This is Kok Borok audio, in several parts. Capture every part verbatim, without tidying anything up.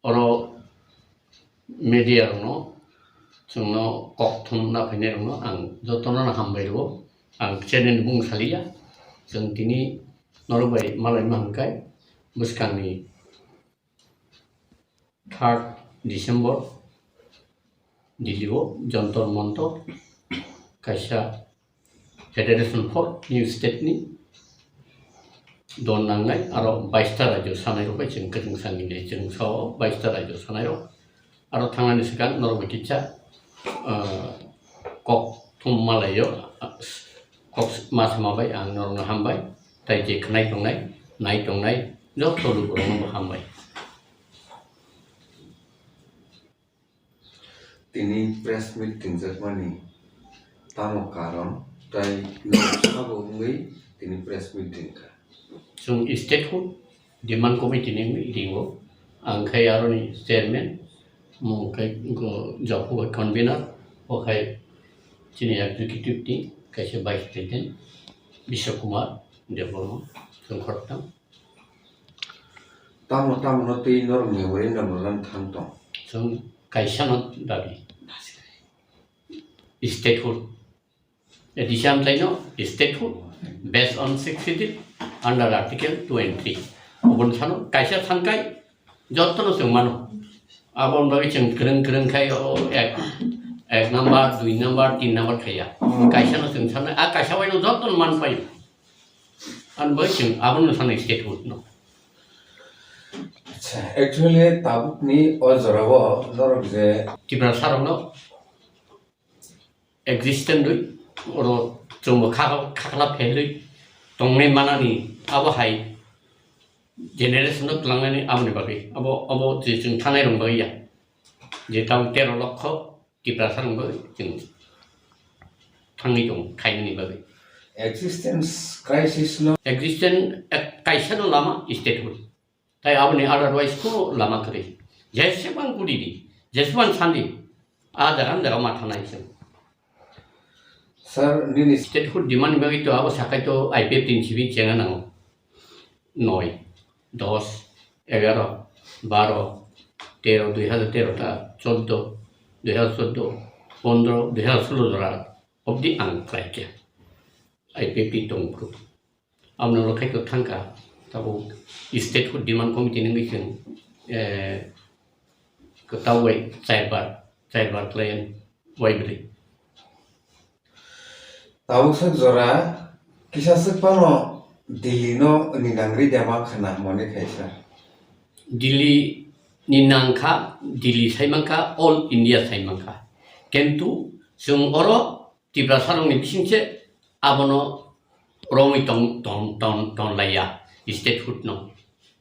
oro media rokno, chwngno kok thumna phainai rokno ang jotono no hambai rwo. Ang channel ni bung saliya, chwng tini norok bai malaima hwnkhai bwskangni third December Delhi o Jantar Mantar kaisa Federation for New State ni don nangnai, aro baista rajyo sanai rok bai chwng kwchwng sani nai, chwng sao baista rajyo sanai rok. Aro thangnani swkang norok bai kisa, ah, kok thum malaio, ah, kok ma sama bai ang norokno hambai, tai je khwnai tongnai, nai tongnai, joto lukurokno bo hambai. Tini press meet tingjakmani tamo karon, tai nok sabo wngwi tini press meet ringkha? Chwng statehood demand committee ni wngwi ringo, ang khai aroni chairman, mung khai wngkho Jopho khai convener, o khai chini executive ni kaisa vice president Biswa Kumar Debbarma, chwng khoroktham. Tamo tamo no twi norok memorandum rwna thang tong? Chwng kaisa no dabi. Statehood. Addition taino statehood based on sixth schedule under article two and three. Oboni sano kaisa thangkai jotono chwng mano. Aboni bagwi chwng kwrwng kwrwng khai o ek, ek number, dui number, tin number khaiya. Kaisa no chwng sanai, a kaisa bai no jotono man paio. Ani bagwi chwng abono sanai statehood no. Acha, actually tabukni o jorao norok je Tiprasa rokno existence rwi oro chwngbo kha-, khakla phelwi tongnai manani abo hai generation no twlangnani aboni bagwi abo, abo je chwng thanai rok bagwi ya je tamo tero lokho Tiprasa rok bagwi chwng thangwi tongo khainani bagwi. Existence crisis no. Existence ek kaisa no lama statehood. Tai aboni otherwise kuno lama kwrwi. Jesebang kudi di, jesebang sandi, a jaga jaga ma thanai se. Sir, nini statehood demand ni bagwi to abo sakai to I P F T ni simi chenga nango. Noi, dos, egaro, baro, tero, dui hajar tero ta, choddo, dui hajar choddo, pondro, dui hajar solo jora obdi ang khlai khe. I P F T tong group. Aboni ulo khaito thangkha, tabuk statehood demand committee ni wngwi chwng, eh, kwtal bai chaibar, chaibar khlai waibrwi. Tabuk sak jora kisa swk phano Delhi no ni nangri de ma khna mone khaisa. Delhi ni nangkha, Delhi sai mankha, all India sai mankha. Kintu chwng oro Tiprasa rokni bisingse abono romwi tong, tong, tong, tong laiya statehood no.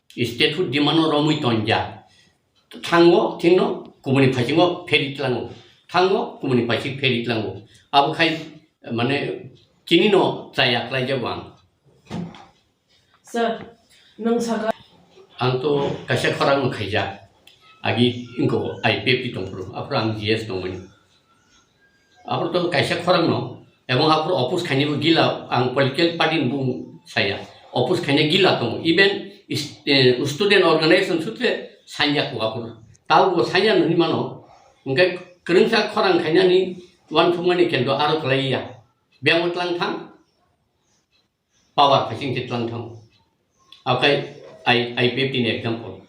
Statehood demand no romwi tongya. Thango thingno kubuni phasingo pheri tlango. Thango kubuni phasik pheri tlango. Abo khai mane chini no chaya klai jago ang. Sir, nwng saka. Ang to kaisa khorang no khaijak. Agi ingko I P F T tongphuru, aphuru ang G S tongmani. Aphuru to kaisa khorang no, ebong aphuru oppose khainai bo gila, ang political party ni bung saya. Oppose khainai gila tongo. Even is-, eh, student organization sutre sanya ko aphuru. Tao bo sanya nani mano. Hingke kwrwngsa khorang khainani uansukmani kendo aro kwlaiya. Biyang tlang thang. Power phasing se tlang thang. Akai I, I P F T ni example.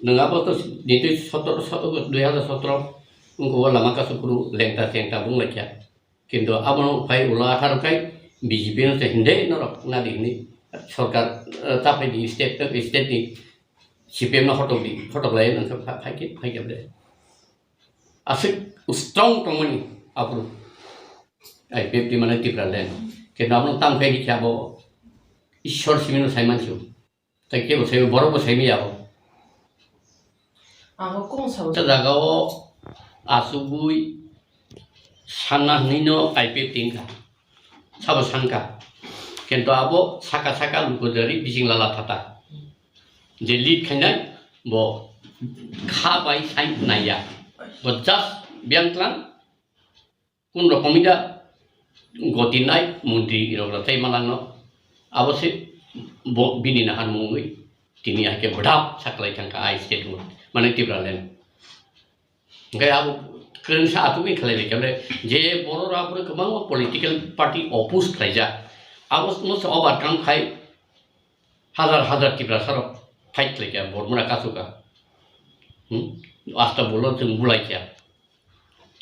Nwng abo to nitwi sotoro, so-, dui hajar sotoro wngkha o lama kasu phuru lengta chengta bung laikha. Kintu abono phai ulo atharo khai B J P no se hinde norok nadi hini sorkar, eh, ta phai di state, eh, state ni C P M no hotok di, hotok lai nang kha phai khe, phai khe ble. Aswk strong tongmani aphuru. I P F T mane Tipraland. Kintu abono tamo khe rikha abo Ishwar simi no sai mansu. Tai kebo sai borok bo sai maya abo. Abo kung sabo. Ta jaga o asugwi sanna hwnwi no I P F T wngkha. Sabo sangkha. Kintu abo saka saka luku jari bising lala thata. Je lead khainai bo kha bai sai naiya. Bo just biyang tlang kun rokomida goti nai montri rok rok tai malangno. Abo se bo bini nahan mungwi. Tini hai khe bwdap saklai thangkha ai statehood, mane Tipraland. Hwnkhe abo kwrwngsa atugwi khlai laikha, je borok rok aphuru kwbangma political party oppose khlaijak. Abo no se overcome khai hajar hajar Tiprasa rok fight khlaikha, Bormura kasukha. Hmm? Asta bolo chwng bulaikha.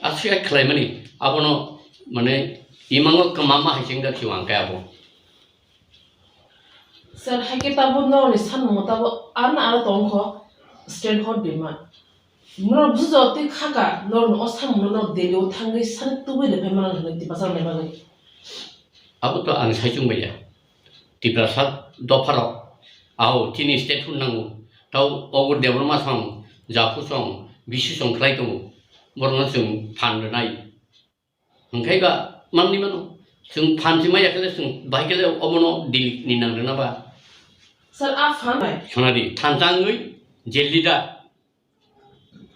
Aswk khlaimani, abono, mane, imango kwmama hai chengda khiwang khe abo. Sir, hai khe tabuk norokni sanmung tabuk ano ano tongkho, statehood demand. Norok bujo twi khaka, norokni o samungno norok Delhi o thangwi sani tubui rwphai mano hwnwi Tiprasa rokni bagwi. Abo to ang saichung baiya. Tiprasa dopharok, ao chini statehood nango. Tao ogo Debbarma song, Japhu song, Bisu song khlai tongo. Borokno chwng phan rwnai. Hwnkhe ba manni mano. Chwng phan se maya khe le chwng bahai khe le obono Delhi ni nang rwna ba. Sir, a phan bai. Khna di, thansa wngwi je leader,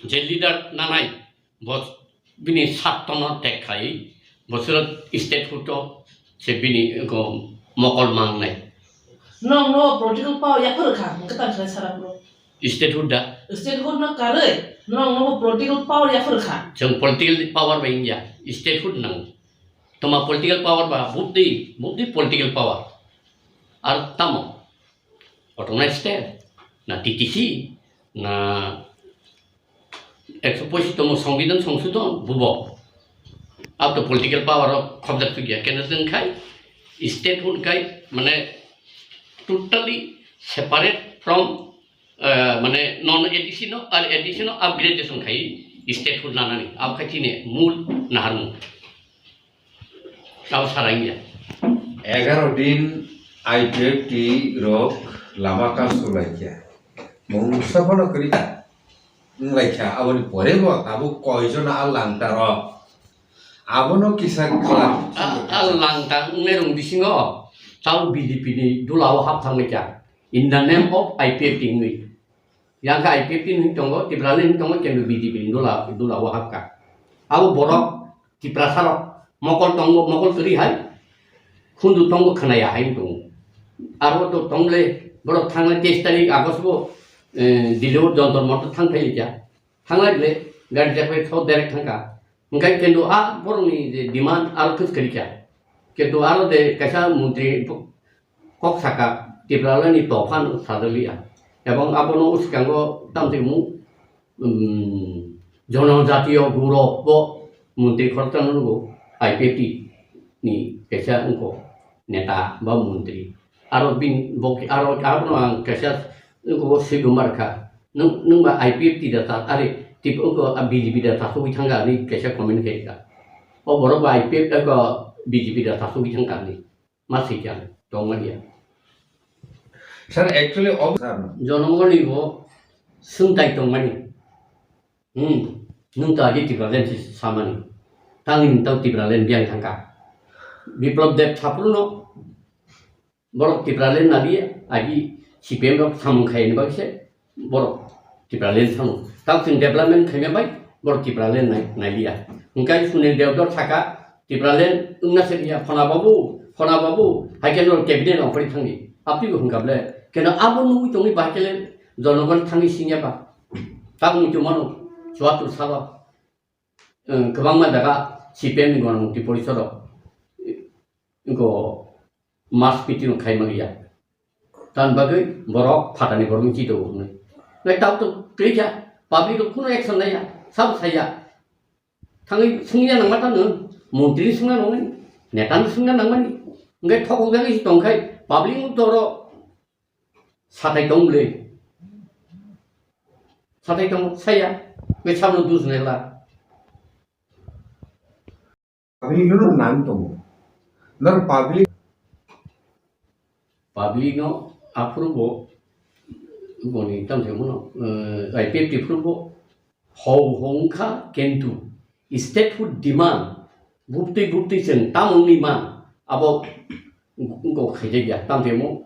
je leader nanai, bo bini sattono tek khai, bo sero statehood o se bini ko mokol mangnai. Nong no political power ya phuru kha, hwnkhe ta khlai sara bro. Statehood da? Statehood no karwi, nong no political power ya phuru kha. Chwng political power bai wngya, statehood nang. Toma political power ba, bubdi, bubdi political power. Ar tamo? Autonomous state, na T T C, na ekso pochis tomo Songbidan Songsodhon, bubo. Abo to political power o khobjak thukya. Keno chwng khai, statehood khai, mane, totally separate from, eh, mane, non A D C no, ar A D C no upgradation khai, statehood lanani. Abo khai chini mul naharmung. Tamo sarangya. Egaroh din I P F T rok lama kasu laikya. Mungsa phano kwrwi wnglaikha, aboni pore bo tabuk koijon a langtaro. Abono kisa khlai. A, a langtang wngnai rong bisingo tamo B J P ni dula o hap thanglaikha. In the name of I P F T wngwi. Yang khe I P F T ni tongo, Tipraland ni tongo, kintu B J P ni dula, dula o hapkha. Abo borok Tiprasa rok mokol tongo, mokol kwrwi hai, khunju tongo khwnaya hai tongo. Aro to tongle borok thangle teis tarik August bo, eh, Delhi o Jantar Mantar thang phai kha. Thanglai ble gari jak bai thok direct thangkha. Hwnkhe kintu a borokni je demand aro kwchwk kwrwi kha. Kintu aro de kaisa montri kok saka Tipraland ni tophan sajak liya. Ebong abono uskango tamtwi mung, um, Jonojatiyo Gaurav bo montri khoroksa nugo I P F T ni kaisa wngkho neta ba montri. Aro bin bo aro abono ang kaisa wngkho bo swi gumar kha. Nwng, nwng ba I P F T da ta, are, tip wngkho a B J P da ta sugwi thangkha ni kaisa comment khe kha. O borok ba I P F T ko B J P da ta sugwi thangkha ni. Ma swi kha, tongmani ya. Sir, actually, ob-, sir. Jonogoni bo swngtai tongmani. Hmm, nwng to agi Tipraland si samani. Tangni nwng to Tipraland biyang thangkha. Biplab Deb saphuru no borok Tipraland naliya, agi C P M rok samung khaini bagwi se. Borok Tipraland thangno. Tamo chwng development khaima bai borok Tipraland nai, nailiya. Hwnkhe Sunil Debdor sakha, Tipraland wngna se ya, phona babu, phona babu, hai khe norok cabinet rok phari thangdi. Apni bo hwnkha ble. Keno abo nugwi tongwi bahai khe le jonogon thangwi singya ba. Tamo muitu mano, chuatur salo. Kwbangma jaga C P M ni Ganamukti Porishod rok. Wngkho mass meeting rok khaima liya. Tamni bagwi borok phatani borok wngwi chito hwnwi. Nai tabuk to twi kha, public rok kheno action laiya, sabo saiya. Thangwi swngya nangma tamo, montri swngna nangmani, neta no swngna nangmani. Hwnkhe thokjagwi se tongkhai, public no toro sathai tong bwle. Sathai tong saya, be sabno dusnai la. Public no nang tongo. Nor public. Public no aphuru bo boni tam se mono, eh, I P F T phuru bo hou hou wngkha, kintu statehood demand bubtwi bubtwi chwng tamungni man abo go khaijakya tam se mo.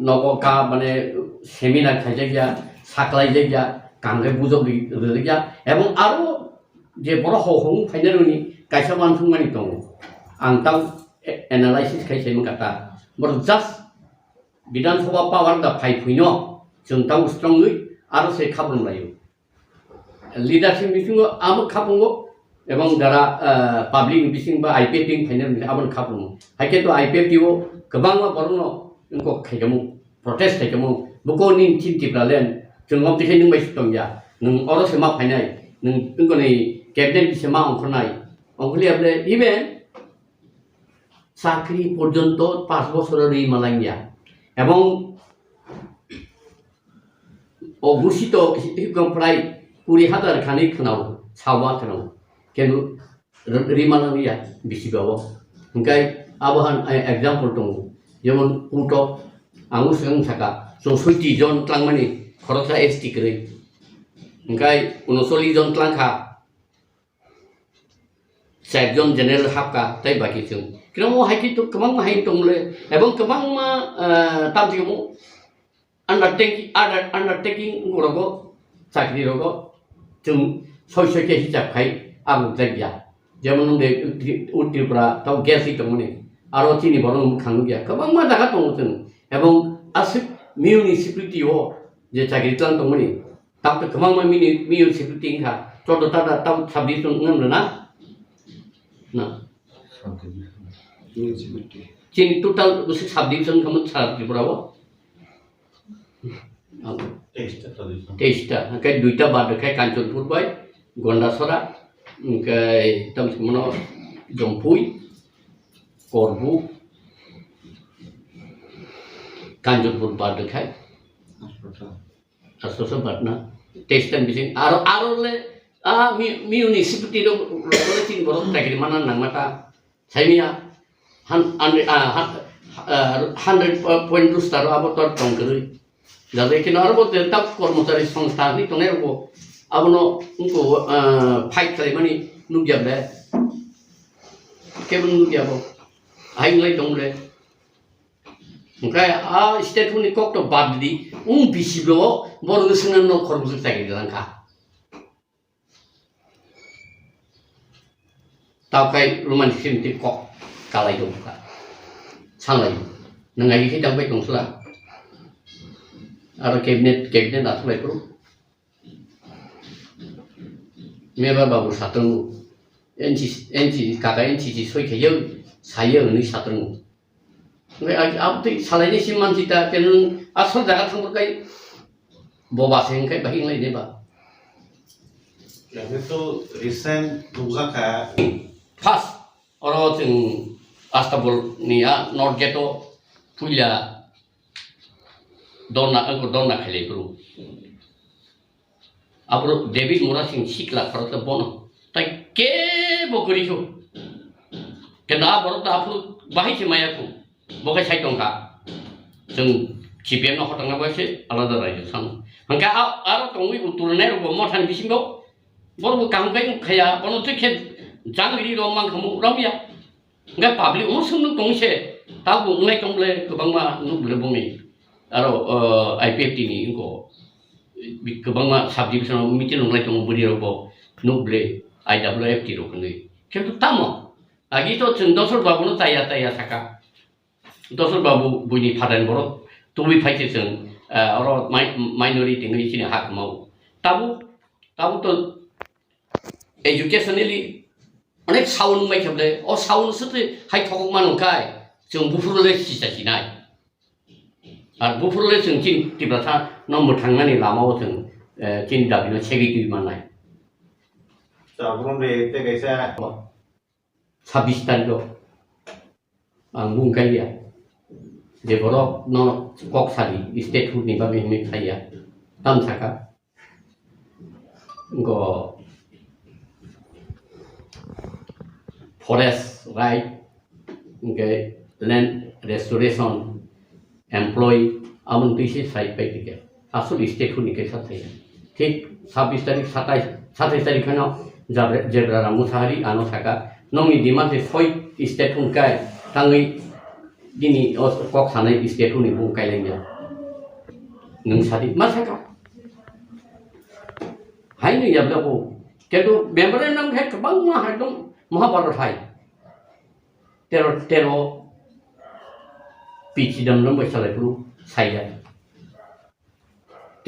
Nogo ka, mane, seminar khaijakya, saklaijakya, kaham khe bujok ri-, rijakya, ebong aro je borok hou hou wng phainai rokni kaisa uansukmani tongo. Ang tamo a-, analysis khai sai mankha ta. Borok just Bidhan Sabha power da phai phuino, Chwng tamo strongly aro se khaprwng laio. Leadership bisingo abo khaprwngo, ebong jara, ah, public ni bising ba I P F T ni phainai rok abono khaprwngo. Haikhe to I P F T o kwbangma borokno wngkok khaikamo, protest khaikamo, buko nini chini Tipraland, chwng omo tikhe nwng bai se tongya, nwng oro se ma phainai, nwng wngkoni cabinet ni se ma ongkhornai, ongkhorliya bole even chakri porjonto panch bochoro rwi malangya. Ebong o gusito hikom prai kuri hazar khani khwnao, sawa khwnao. Kenu r-, rima nang ya bisi bawo. Hingkai abo han, eh, example tongo. Jemon uto ang swng saka, chousotti jon tlangmani khoroksa S T kwrwi. Hingkai unosolli jon tlangkha. Char jon general hapka, tei baki chwng. Kino hai khe to kwbangma hai tongmole, ebong kwbangma, eh, tamjikmo undertaking, under-, undertaking rogo, chakri rogo, chwng soi soi khe hisab khai abo jakya. Jemon nung de Tri-, Tripura tau gas hi tongmani, aro chini borok mwkhang nukya. Kwbangma jaga tongo chwng, ebong aswk municipality o je chakri tlang tongmani, Tamo kwbangma mini-, municipality wngkha, chordo tada tamo subdivision wngna rwna? Na. Municipality. Chini total bwswk subdivision wngkha sara Tripura o? Teis ta subdivision. Teis ta, hwnkhe duita bad rwkhe Kanchanpur bai Gondasora, hwnkhe tamo se mano Jompui, Korbu, Kanchanpur bad rwkhe. Hospital. Aswk bad na. Teis ta ni bising aro, aro le, ah, mi-, municipality rok, rok le tin borok chakri mana nangma ta. Saimia, han-, an-, ah, han-, ah, hundred point two star abo tor tong kwrwi. Jabo khe aro bo ta kormochari songstha ni tongnai rok bo abono wngko, ah, fight khlaimani nukya ble. Kebo nukya bo. Hai wngwi tong ble. Hwnkhe a state ni kok to bad di, wng bisi bo borok swngna nok khor bwswk chakri rang kha. Tabkhai Roman script kok kalai tong kha. Sanglai. Nang ai khe tang bai tong sla. Aro cabinet, cabinet athulai phuru. Meba babu satung, N C C, N C C, kaka N C C soi khayo, sayo hwnwi satung. Hwnkhe a-, abotwi salaini si mansi ta, khe nwng asol jaga thangbo kai boba se hwnkhe bahai wnglai neba. Yakhe to recent nukjakha. First, oro chwng Astabol ni a North Gate o puila dorna, wngkha dorna khailai phuru. Aphuru David Murasing sikla khoroksa bono tai kebo kwrwi kho. Kenda a borok ta aphuru bahai se maya kho. Bo khe sai tong kha. Chwng C P M no hotongna bai se alada raijak sano. Hwnkhe a, aro tongwi uturnai rok bo mothani bisingo borok bo kaham khe wng khaya, bono twi khe jangri rok mang khamu rom ya. Hwnkhe public unsung nuk tong se, tabuk wngnai tong ble kwbangma nuk ble bongni. Aro, o, I P F T ni wngko, kwbangma subdivision o meeting wnglai tongo bwrwi rok bo nuk ble I W F T rok hwnwi. Kintu tamo, agi to chwng Dosor Babu no chaya chaya saka. Dosor Babu buini phatar ni borok tubui phai se chwng, eh, oro mi-, minority wngwi chini ha kwmao. Tabuk, tabuk to educationally onek sound wngbai khe ble, o sound se twi hai thokok mano khai chwng buphuru le sisa sinai. Ar buphuru le chwng chini Tiprasa no mwthangnani lama o chwng, eh, chini dabi no segwi twi mannai. Sabron de te kaisa. Sabis tarikh o ang bung kaiya je borok no kok sadi state hood ni bagwi hinwi khaiya tam saka. Go forest right, hwnkhe land restoration, employee, aboni twi se sai pai tike. Asol state hood ni kaisa thai. Thik sabis tarik, satais, satais tarik phano Jabra-, Jebra Ram Musahari ano saka, "Nongni demand se soi state hood kai, tangwi bini o kok sanai state hood ni bung kailaiya." Nwng sadi ma saka. Hai nwng yabla bo. Kintu memorandum hai kwbangma hai dong Mahabharat hai. Tero, tero P Chidambaram bai salai phuru saiya.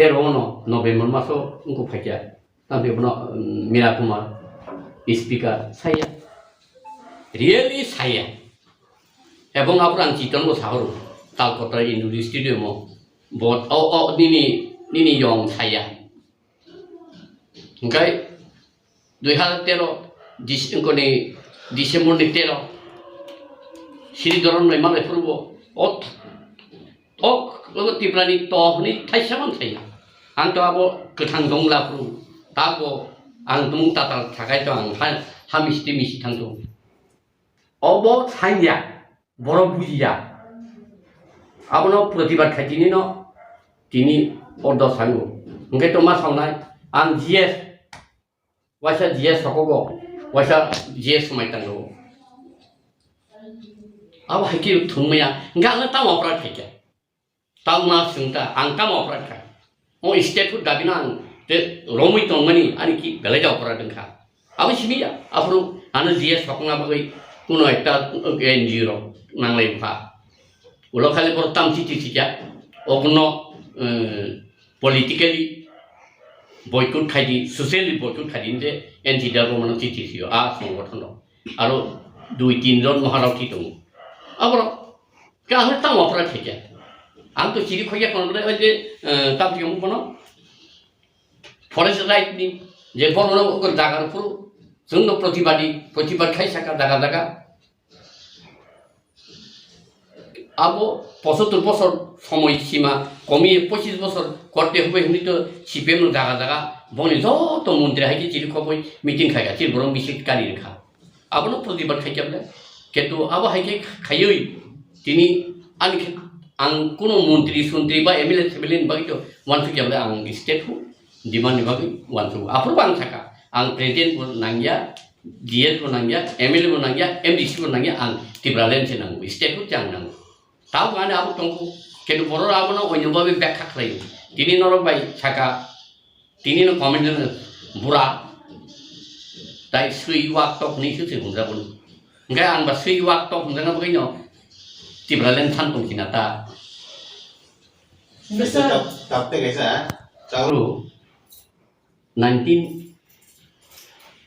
Tero no November maso wngkuk phaikha. Tamni bono, um, Mira Kumar speaker saya. Really saya. Ebong aphuru ang chiton bo sahoro. Talkota Indoor Stadium o. Bo o, o, nini, nini yong saya. Hingkai dui hazar tero Dis-, wngkoni December ni tero. Sri Dhoron noi malai phuru bo. Ot, ot, ogo Tripura ni to hwnwi thaisa man saya. Ang to abo kwthang dongla phuru. Tabo ang tumung tatal thakai to ang ha, ha misti misti thang to. Obo sanya, borok bujiya. Abono protibad khai tini no, tini ordo sango. Hingke to ma sawnai, ang G S, waisa G S sokogo, waisa G S mai tango. Abo hai khe thwngmaya, hingke ang tamo opra khaikha. Tamo ma swngta, ang tamo opra kha. O state hood dabi no ang te romwi tongmani, ani ki belai da opra dwngkha. Abo simi ya, aphuru ano G S sokna bagwi kuno ekta N G O rok nanglai bwkha. Ulo khali borok tam chiti sikya, oguno, eh, politically boycott khaidi, socially boycott khaidi, je N T W mano chiti siyo, a songgothon rok. Aro dui tin jon maharok ki tongo. Aborok Khe ang tamo opra khaikha. Ang to chiri khoikha kono ble oi je, eh, tam tiyong kono forest right ni je kono no ko jaga phuru chwng no protibadi, protibad khai saka jaga jaga. Abo pochattor bosor somoi sima komi pochis bosor korte hubai hwnwi to C P M no jaga jaga boni joto montri hai khe chiri khoboi meeting khaikha, chiri borok misil kari rwkha. Abono protibad khaikha ble. Kintu abo hai khe khaiwi tini ani khe ang kuno montri sontri ba M L A sebele ni bagwi to uansukya ble ang state hood demand ni bagwi uansuk. Aphuru bo ang saka, ang president bo nangya, G S bo nangya, M L A bo nangya, M D C bo nangya, ang Tipraland se nango, state hood se ang nango. Tabuk ani abo tongkhu, kintu borok abono oinw bagwi bekha khlaio. Tini norok bai saka, tini no comment rwno bura, tai swi wak tok hinwi se se hwnjago. Hwnkhe ang ba swi wak tok hwnjakna bagwi no Tipraland than tongkhina ta. Tap, tap te kaisa, ha? Chao. Nineteen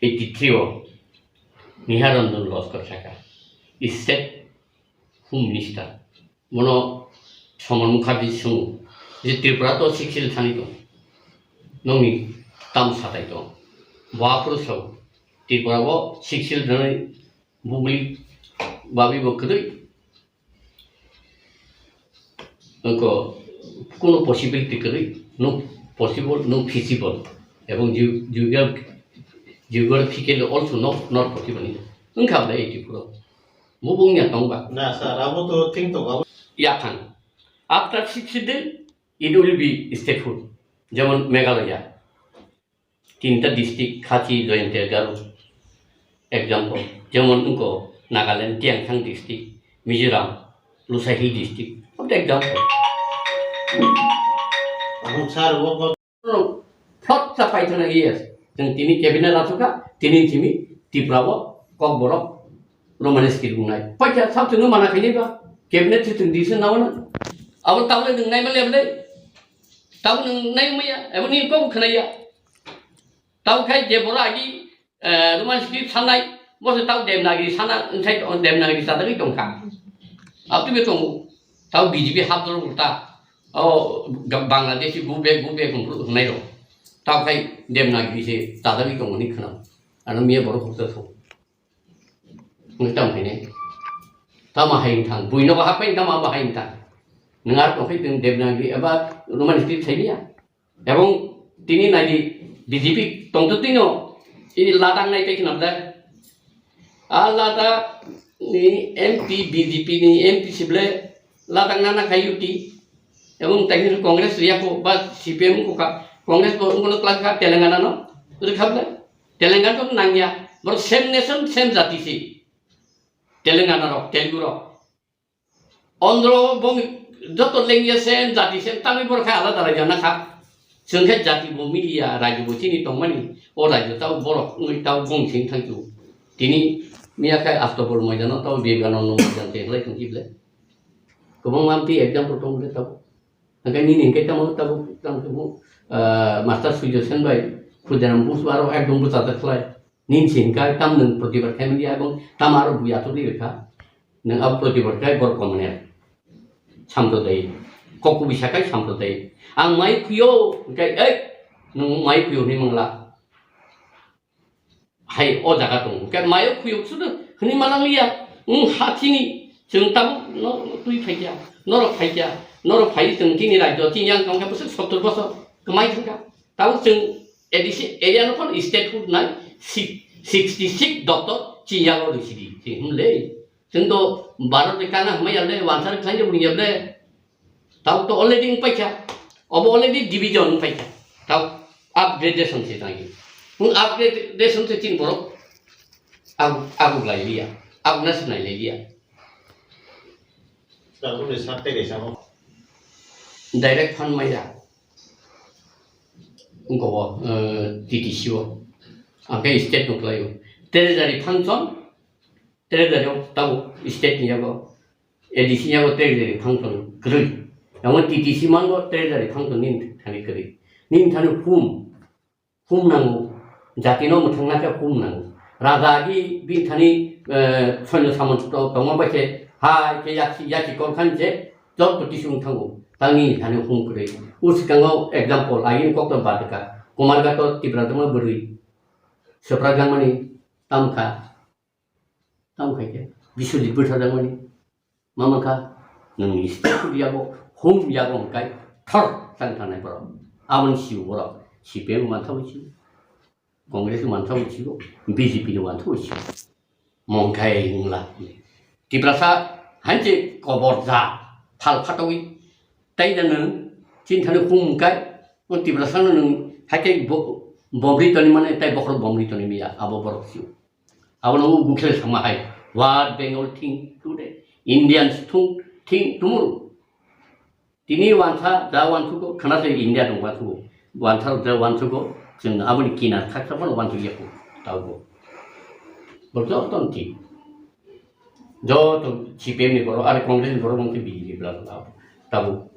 eighty-three o Niharanjan Lashkar saka, state Home Minister, bono Saman Mukherjee swngo je Tripura to Sixth Schedule thani tong, nongni tam satai tong. Bo aphuru sao Tripura o Sixth Schedule rwnai bubli babi bo kwrwi. Wngkha, kuno possibility kwrwi, no possible, no feasible, ebong geo-, geograph-, geographically also not, not possible. Wngkha bwlai eighty-four o. Bo wngya tongba. Na, sir, abo to thing tongo. Yaphang. After sixty day, it will be statehood. Jemon Meghalaya. Tinta district, Khasi, Jayanta, Garo, example. Jemon wngkha Nagaland, Tiangthang district, Mizoram, Lusa Hill district, of the example. Ahun sir, wo ko- Flot sa paithana, yes. Jeng tini cabinet asukha, tini timi Tripura wo Kokborok Roman script wngnai. Paikha sabchwngno mana khainai ba. Cabinet se chwng decision nawana. Abo tabole nwng naima le ble. Tabo nwng naimaya, abo ni kok khwnaya. Tabo khai je boro agi, eh, Roman script sanai, bo se tabo Devanagari sana, nsai to Devanagari sadagwi tongkha. Abtwi be tongo. Tabo B J P hapdor ulta. O ga-, Bangladeshi go back, go back hwnai rok. Tabo khai Devanagari se sadagwi tongmani khwnam. Ano miya borok hoksa thok. Wng tamo hai nai. Tamo hai wng thang. Buino bo hapai tamo abo hai wng thang. Nwng ar tongkhe tong Devanagari eba Roman script sai niya. Ebong tini nai di B J P tongtwtwino ini Ladakh nai tei khna bwdai. A Ladakh ni M P, B J P ni M P sible Ladakh nana khai U T. Ebong tei Congress riya ko ba C P M ko ka Congress bo ngono kla kha Telangana no. Ri kha bwdai. Telangana to nangya, borok same nation, same jati se. Telangana rok, Telugu rok. Ondro bong joto lengya same, jati same, tangwi borok khai alada rajyo na kha. Chwng khe jati bo miliya, rajyo bo chini tongmani. O rajyo tao borok wngwi tao bong sing thangchu. Tini miya khai Astopol moidano tao Vivekananda moidan te hlai thangchi ble. Kwbangma amtwi example tong ble tao. Hingke nini hingke tamo tabuk tamo tamo, ah, Master Surya Sen bai Khudiram Bose aro ekdom bwchajak khlai. Nini se hingka tam nwng protibad khaimani abo tam aro buya to ri kha. Nwng abo protibad khai bor komne. Samprodayik. Kok kubui sakai samprodayik. Ang mai khuyo hingke ei nwng mai khuyo hwnwi mangla. Hai o jaga tongo. Hwnkhe mayo khuyuk sudu hwnwi manang liya. Wng ha chini chwng tabuk no twi phaikya, norok phaikya, norok phai chwng chini rajyo chini yang tongkha bwswk sottor bosor kwmai thangkha. Tabuk chwng A D C area no phano statehood nai si-, sixty six doctor chini yago rw sidi. Chwng hwnle chwng to Bharat ni kana hwnmai yable, wansa khlai de buni yable. Tau to already wng paikha. Obo already division wng paikha. Tau upgradation se tangi. Wng upgradation se chini borok. Agu, agu lai liya. Agu na sinai lai liya. Tabuk ni sak tei kaisa bo. Direct fund maya. Wng go, eh, T T C o. Angke state no khlai o. Treasury function. Treasury o tau state ni yago. A D C yago treasury function kwrwi. Amo T T C mango treasury function nini thani kwrwi. Nini thani hum, hum nango. Jati no mwthangna khe hum nango. Raja agi bini thani, eh, soino samon to-, tongma bai khe hai khe yaki, yaki kol khan je joto tisung thango. Tangni thani hum kwrwi. Uskango example, agini kok to badka. Kumarghat to Tipra tongma bwrwi. Swprak langmani tamkha. Tamo khai khe Biswajit bwtharjakmani ma mankha, nwngni state yago, home yago hwnkhai thor tang thangnai borok. Aboni sio borok C P M bo mantha bo sio, Congress bo mantha bo sio, B J P ni mantha bo sio. Mongkhai wngla. Tiprasa hai je kobor ja phal phatogwi tai da nwng chini thani hum hwnkhai, o Tiprasa no nwng hai khe bo-, bomri toni mane tai bokhorok bomri toni miya abo borok sio. Abono o Gukhel sama hai, what Bengal think today? Indians thung, think tomorrow. Tini wansa ja wansugo, khana se India dong wansugo. Wansa ja wansugo, chwng aboni kinar khaksa phano wansuk ya kho, taubo. Bo joto no thik. Joto C P M ni borok, are Congress ni borok wngkhe B J P bla bla. Tabo.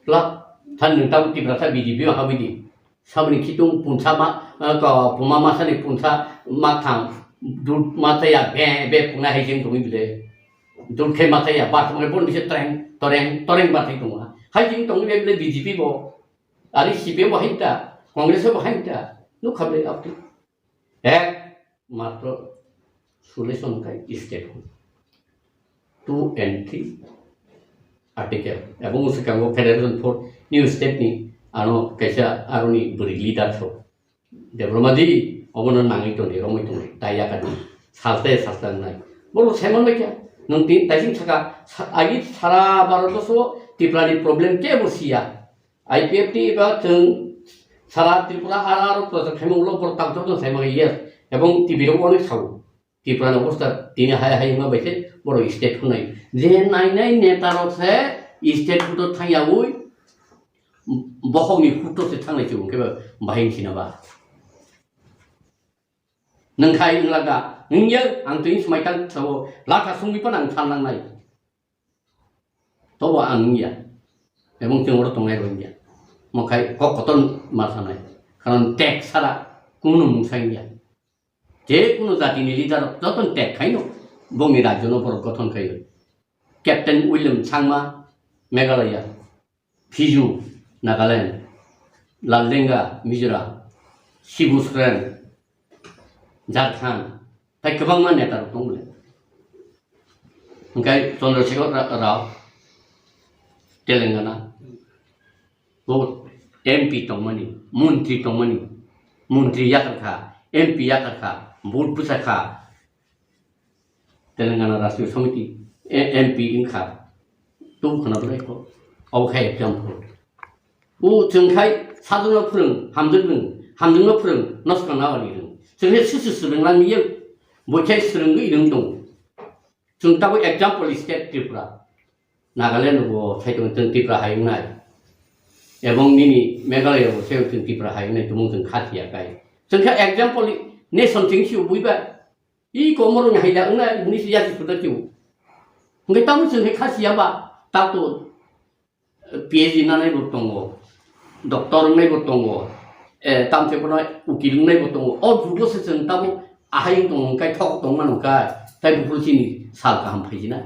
Bla, than nwng tabo Tiprasa B J P o habwi di. Saboni khitung punsa ma, ah, ko, puma masani punsa ma thang, dud ma taya be, be puna hai jeng tongwi bile. Dud khe ma taya, bar tongwi bon bise treng, toreng, toreng bar thai tongo. Hai jeng tongwi bile B J P bo, ari C P M bo hai ta, Congress bo hai ta, nuk khablai apni. Ek matro solution kai state hood. Two and three article. Ebong swkango Federation for New State ni ano kaisa aroni bwrwi leader so. Debbarma di obono nangwi tongdi, romwi tongdi, tai yakadi. Salte sasta nai. Boro saiman bai kya. Nung tin taising saka, sa-, agi sara Bharat borso Tripura ni problem kebo siya. I P F T ba chwng sara Tripura R R project khaima ulo borok tang jotno sai maka yes. Ebong T V rok onek sao. Tripura ni obostha tini hai hai wngma bai se borok state hunai. Je nai nai neta rok se state huto thang yaui bokhok ni huto se thangnai se wngkhe ba bahai wngsi na ba. Nwng khai wngla ga, wngya ang twi swmai tang sao, latha sungwi phano ang than langnai. Tobo ang wngya. Ebong chwng oro tongnai rw wngya. Mo khai kok kotor ma sanai. Karon tek sara kunu mungsa wngya. Je kunu jati ni leader rok joto tek khaino bongni rajyo no borok gothon khaio. Captain William Sangma, Meghalaya. Phiju, Nagaland, Laldenga, Mizoram, Shibu Soren, Jharkhand, tai kwbangma neta rok tongo le. Hingke Chandrasekhar Ra-, Rao, Telangana, bo M P tongmani, montri tongmani, montri yakar kha, M P yakar kha, vote bwsa kha, Telangana Rashtriya Samiti, e-, M P wngkha. Tubukha na belai kok. Abo khai example. O chwng khai sajwkno phwrwng, hamjwk rwng, hamjwkno phwrwng, noskang na wali rwng. Chwng khe susu swrwng lang yang, bo khai swrwngwi rwng tongo. Chwng tabuk example state Tripura. Nagaland bo sai tongo chwng Tripura hai wngnai. Ebong nini Meghalaya bo sai tongo chwng Tripura hai wngnai, tumung chwng kha siya kai. Chwng khe example nation chwng si ubui ba. I komorokni hai da wngna hwnwi se yasi suda chio. Hwnkhe tamo chwng khe kha siya ba, tato P H D nanai bo tongo, doctor wngnai bo tongo, eh, tamte bono ukil wngnai bo tongo. O jugo se chwng tabuk ahai wng tongo, hwnkhe thok tong mano kha, tai buphuru chini sal kaham phaijina.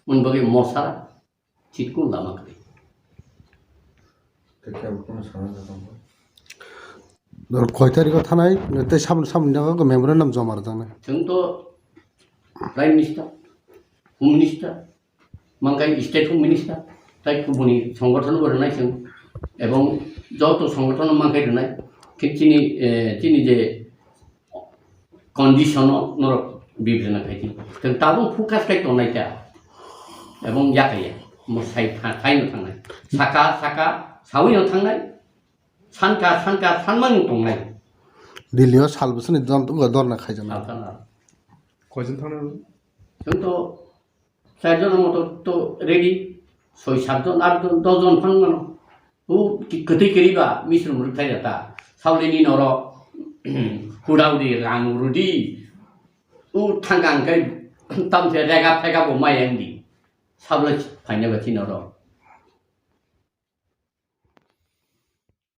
Moni bagwi mosara chitkun lama kwrwi. Khe khe bo kheno sana da tongkha. Dor koi tarikh o thanai, tei samni, samni nago memorandum joma rwjaknai. Chwng to Prime Minister, Home Minister, mankai State Home Minister, tai kubuni songgothon bo rwnai chwng, ebong joto songgothon mankai rwnai, khe chini, eh, chini je condition o norok bibechona khai di. Tei tabuk focus khai tongnai ta. Ebong yakaya. Mo sai tha-, sai no thangnai. Saka, saka, sawi no thangnai. Sanka, sanka, sanmani tongnai. Delhi o sal bwswkni dor-, dorna khaijaknai. Sal sana. Koijon thangnai? Chwng to Char jon moto to ready, soi sat jon, at jon, dos jon phang mano. O ki-, kwtwi kwrwi ba misrum rwk thai jata. Saulini noro hudau di, rang rudi. O thangka hwnkhe tamse rega phega bo mai ang di. Saulai phaina ba chini noro.